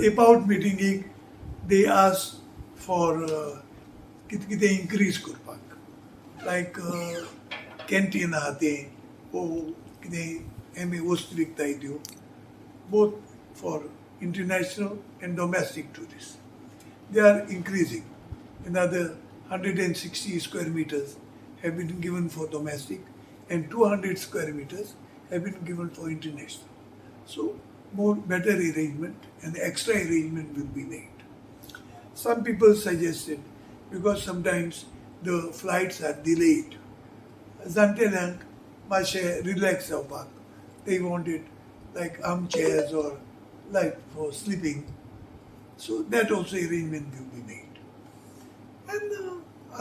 Tape आवट मिटिंगेक they ask for कितें कितें इन्क्रीज करपाक, लायक कॅन्टीन आहा तें वो कितें आमी वस्तू विकताय त्यो, both for international and domestic tourists. They are increasing. Another 160 square meters have been given for domestic and 200 square meters have been given for international. So more better arrangement and extra arrangement will be made. Some people suggested, because sometimes the flights are delayed, जाणटेल्यांक मातशें relax जावपाक they wanted like armchairs or like for sleeping. So that also arrangement will be made. And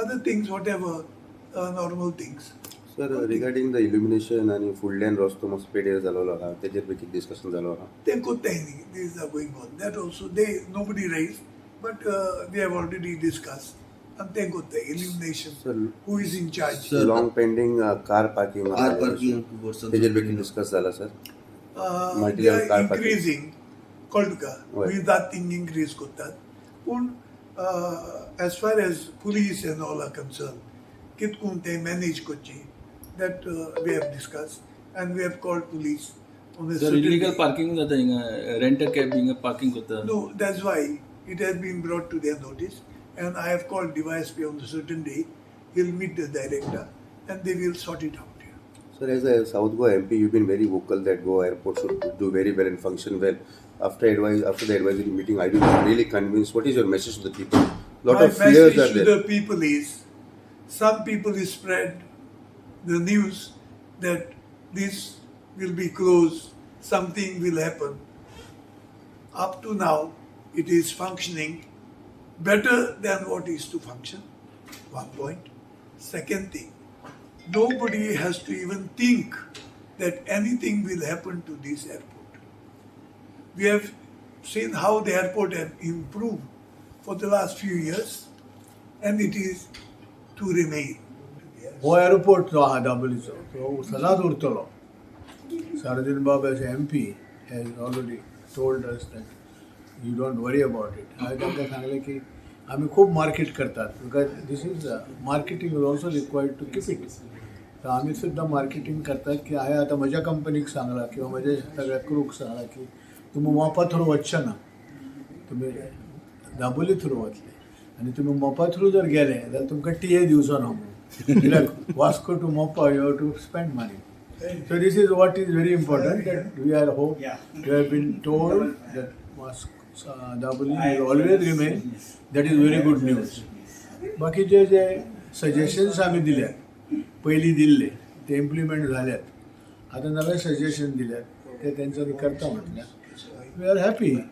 other things, whatever normal things. Sir, regarding the illumination आनी फुडल्यान रस्तो मातसो पेडेर जालोलो आहा, तेजेर बी कितें discussion जालो आहा? Then कोत्ताय न्ही, these are going on. That also they nobody raised, but we have already discussed. And then कोत्ताय illumination. Sir, Who is in charge? Sir, long pending car parking car parking वर्सान तेजेर बी कितें discuss जाला sir? They are Multi-level car parking. Increasing, कळ्ळें तुका? हय. We that thing increase करतात, पूण as far as police and all are concerned, कितकून ते मॅनेज करची, that we have discussed and we have called police on sir, illegal parking जाता हिंगा, rent cab हिंगा पार्किंग करता. No, that's why it has been brought to their notice, and I have called DYSP on a certain day. He'll meet the director and they will sort it out here. Sir, as a South Goa MP, you've been very vocal that Goa Airport should do very well and function well. After the advisory meeting, are you really convinced? What is your message to the people? Lot My of fears message are to there. The people is, some people spread the news that this will be closed, something will happen. Up to now, it is functioning better than what is to function. One point. Second thing, nobody has to even think that anything will happen to this airport. We have seen how the airport have improved for the last few years, and it is to remain. हो airport जो आहा दाबोलीचो, तो सदांच उरतलो. सार्दीन बाब as MP has already told us that you don't worry about it. हांवें तांकां सांगलें की आमी खूब मार्केट करतात, because this is marketing is also required to keep it. तर आमी सुद्दां मार्केटींग करतात की हांवें आतां म्हज्या कंपनीक सांगलां किंवा म्हज्या सगळ्या क्रूक सांगलां की तुमी मोपा थ्रू वचचे ना, तुमी दाबोली थ्रू वतले आनी तुमी मोपा थ्रू जर गेले जाल्यार तुमकां टी ए दिवचो ना म्हणून, कित्याक Vasco to Mopa you have to spend money. So this is what is very important, that we are hope, we have been told that Vasco Dabolim will always remain. That is very good news. बाकीचे जे suggestions आमी दिल्यात, पयलीं दिल्ले, ते implement जाल्यात. आतां नवे suggestion दिल्यात, ते तेंच्यांनी करता म्हटल्यार we are happy.